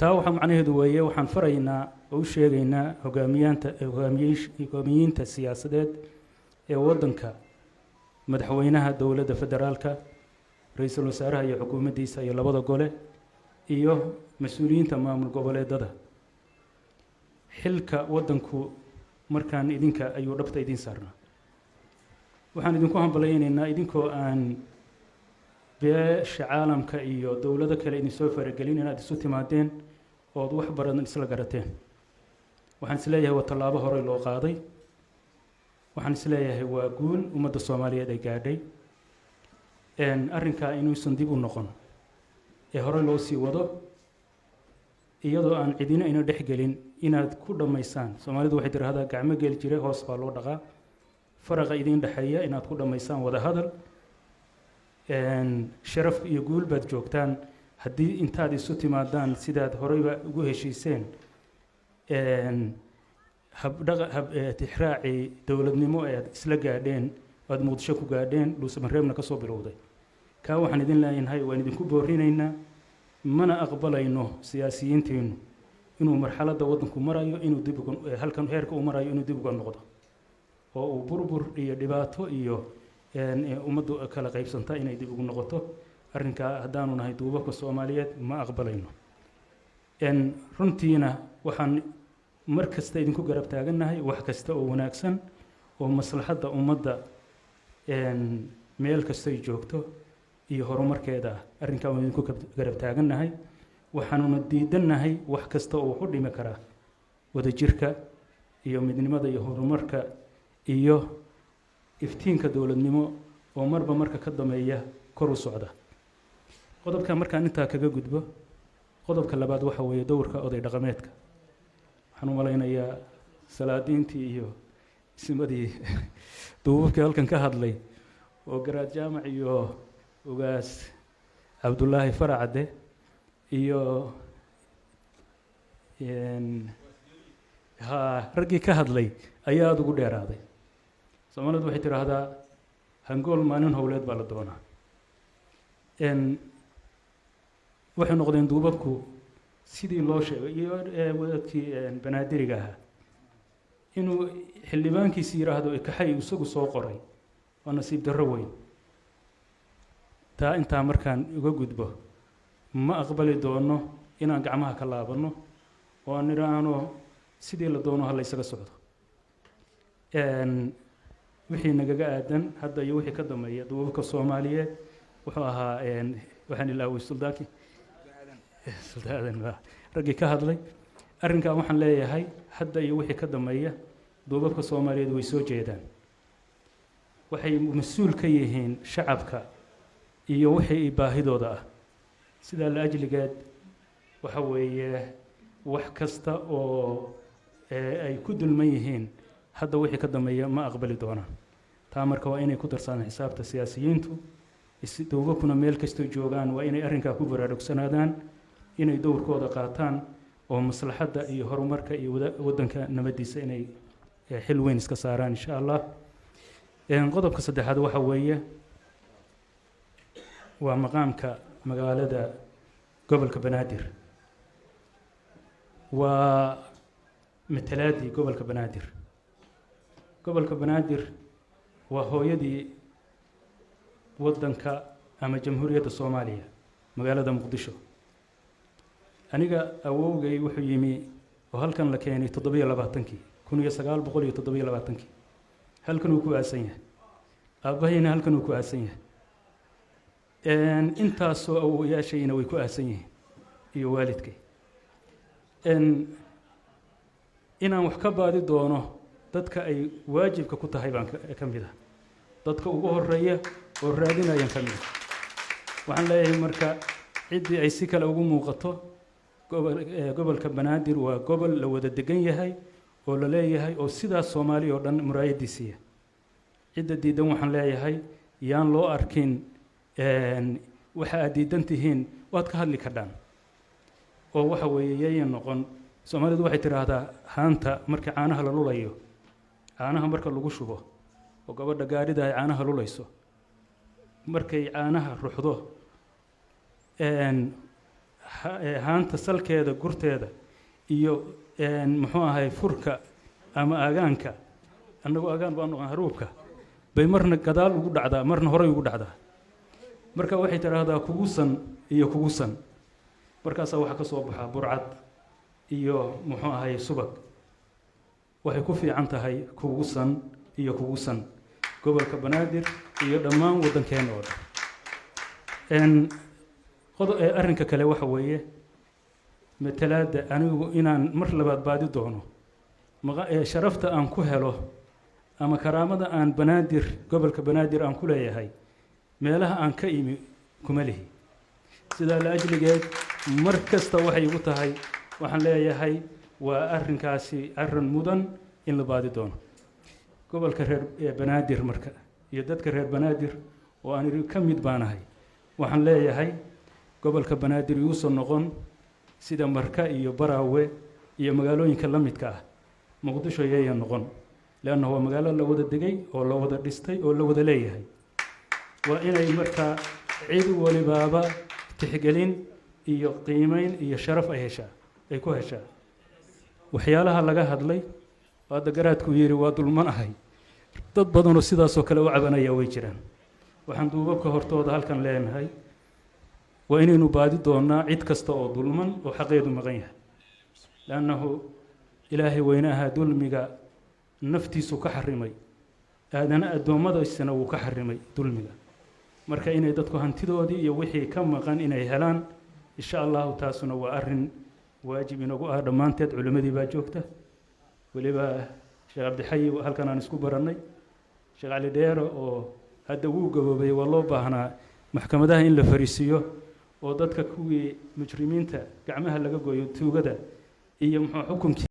Taa waxaa macnaheedu weeye, waxaan faraynaa oo u sheegaynaa hogaamiyaanta, hogaamiyiinta siyaasadeed ee waddanka, madaxweynaha dowladda federaalka, ra-iisul wasaaraha iyo xukuumaddiisa iyo labada gole, iyo mas-uuliyiinta maamul goboleedada. Xilka waddanku markaan idinka ayuu dhabta idiin saarnaa. Waxaan idinku hambalaynaynaa idinkoo aan beesha caalamka iyo dowlado kale idinsoo faragelin inaad isu timaadeen ood wax badan isla garateen. Waxaan isleeyahay waa tallaabo horey loo qaaday. Waxaan isleeyahay waa guul ummadda Soomaaliyeed ay gaadhay. Arrinkaa inuusan dib u noqon ee horey loo sii wado, iyadoo aan cidina ina dhex gelin, inaad ku dhammaysaan. Soomaalidu waxay tidhaahdaa, "Gacmo geli jire hoos baa loo dhaqaa." Faraqa idiin dhexeeya inaad ku dhammaysaan wada hadal. Sharaf iyo guul baad joogtaan haddii intaad isu timaadaan, sidaad horeyba ugu heshiiseen, habdhaqa hab tixraacii dowladnimo ee aad isla gaadheen, aad Muqdisho ku gaadheen, Dhuusamareebna ka soo bilowday. Kaa waxaan idin leenahay, waan idinku boorinaynaa, mana aqbalayno siyaasiyiintiinu inuu marxaladda waddanku marayo, inuu dib uga halkan heerka uu marayo inuu dib uga noqdo oo uu burbur iyo dhibaato iyo ummaddu kala qaybsanta inay dib ugu noqoto. Arrinkaa haddaanu nahay duubabka Soomaaliyeed ma aqbalayno. Runtiina waxaan mar kasta idinku garab taagannahay wax kasta oo wanaagsan oo maslaxadda ummadda meel kastay joogto iyo horumarkeeda ah. Arrinkaa waan idinku garab taagannahay. Waxaanuna diidannahay wax kasta oo wax u dhimi karaa wadajirka iyo midnimada iyo horumarka iyo iftiinka dowladnimo oo marba marka ka dambeeya kor u socda. Qodobka markaan intaa kaga gudbo, qodobka labaad waxa weeye dowrka oday dhaqameedka. Waxaan u malaynayaa salaadiintii iyo ismadii duubabkii halkan ka hadlay oo Garaad Jaamac iyo Ugaas Cabdullaahi Faracadde iyo ha raggii ka hadlay ayaa aada ugu dheeraaday. Soomaalidu waxay tidhaahdaa, "Hangool maalin howleed baa la doonaa." Waxay noqdeen duubabku sidii loo sheegay iyo wadaadkii Banaadiriga ahaa inuu xildhibaankiisi yidhaahdo ikaxay isagu soo qoray, waa nasiib darro weyn. Taa intaa markaan uga gudbo, ma aqbali doono inaan gacmaha ka laabanno oo aan idhaahno sidii la doono ha la ysaga socdo. Wixii nagaga aadan hadda iyo wixii ka dambeeya duubabka Soomaaliyeed wuxuu ahaa, waxaan ilaaway suldaankii, Suldaan, raggii ka hadlay arrinkan. Waxaan leeyahay hadda iyo wixii ka dambeeya duubabka Soomaaliyeed way soo jeedaan, waxay mas-uul ka yihiin shacabka iyo wixii baahidooda ah. Sidaa la ajligeed waxa weeye wax kasta oo ay ku dulman yihiin hadda wixii ka dambeeya ma aqbali doonaan. Taa marka waa inay ku darsadaan xisaabta siyaasiyiintu. Duubabkuna meel kastoo joogaan waa inay arrinkaa ku baraarugsanaadaan, inay dowrkooda qaataan oo maslaxadda iyo horumarka iyo waddanka nabaddiisa inay xil weyn iska saaraan, insha Allah. Qodobka saddexaad waxa weeye waa maqaamka magaalada gobolka Banaadir. Waa matalaadii gobolka Banaadir. Gobolka Banaadir waa hooyadii waddanka ama Jamhuuriyadda Soomaaliya, magaalada Muqdisho. Aniga awowgay wuxuu yimi oo halkan la keenay 27-kii, 1927-kii. Halkan uu ku aasan yahay. Aabbahayna halkan uu ku aasan yahay. Intaasoo awowayaashayna way ku aasan yihiin iyo waalidkay. Inaan wax ka baadi doono dadka ay waajibka ku tahay baan ka mid ah, dadka ugu horeeya oo raadinayan ka mid ah. Waxaan leeyahay marka ciddii ay si kale ugu muuqato, gobolka Banaadir waa gobol la wada degan yahay oo la leeyahay oo sidaas Soomaaliya oo dhan muraayadiisiiya. Cidda diidan waxaan leeyahay, yaan loo arkin waxa aad diidan tihiin, waad ka hadli kardhaan oo waxa weeye yayan noqon. Soomaalidu waxay tidhaahdaa, haanta marka caanaha la lulayo, caanaha marka lagu shubo oo gabadha gaadhida ay caanaha lulayso, markay caanaha ruxdo. Haanta salkeeda, gurteeda iyo muxuu ahay, furka ama aagaanka, annagu aagaan baan noqon, haruubka bay marna gadaal ugu dhacdaa, marna horay ugu dhacdaa. Marka waxay tidhaahdaa kugu san iyo kugu san, markaasaa waxaa ka soo baxaa burcad iyo muxuu ahay, subag. Waxay ku fiican tahay kugu san iyo kugu san gobolka Banaadir iyo dhammaan waddankeena oo dhan. Arrinka kale waxa weeye matalaadda. Anigu inaan mar labaad baadi doono sharafta aan ku helo ama karaamada aan Banaadir, gobolka Banaadir aan ku leeyahay, meelaha aan ka imi kuma lihi. Sidaa la ajligeed mar kasta waxay igu tahay, waxaan leeyahay waa arrinkaasi arrin mudan in la baadi doono gobolka reer Banaadir. Marka iyo dadka reer Banaadir oo aan iri ka mid baanahay, waxaan leeyahay gobolka Banaadir yuusan noqon sida Marka iyo Baraawe iyo magaalooyinka la midka ah. Muqdisho yaya noqon, leanna waa magaalo la wada degay oo la wada dhistay oo la wada leeyahay. Waa inay markaa cid walibaaba tixgelin iyo qiimeyn iyo sharaf ay heshaa, ay ku heshaa. Waxyaalaha laga hadlay hadda, garaadku yidhi waa dulmanahay, dad badanoo sidaasoo kale u cabanaya way jiraan. Waxaan duubabka hortooda halkan leenahay, waa inaynu baadi doonnaa cid kasta oo dulman oo xaqeedu maqan yahay, leannahu Ilaahay weynaha dulmiga naftiisu ka xarimay, aadana addoommadiisana wuu ka xarimay dulmiga. Marka inay dadku hantidoodii iyo wixii ka maqan inay helaan, insha Allahu, taasuna waa arrin waajib inagu ah dhammaanteed. Culimmadii baa joogta, weliba Sheekh Cabdixayi halkan aan isku barannay, Sheekh Cali Dheere oo hadda wuu gaboobay. Waa loo baahnaa maxkamadaha in la fariisiiyo oo dadka kuwii mujrimiinta gacmaha laga gooyo, tuugada iyo muxuu xukunkii.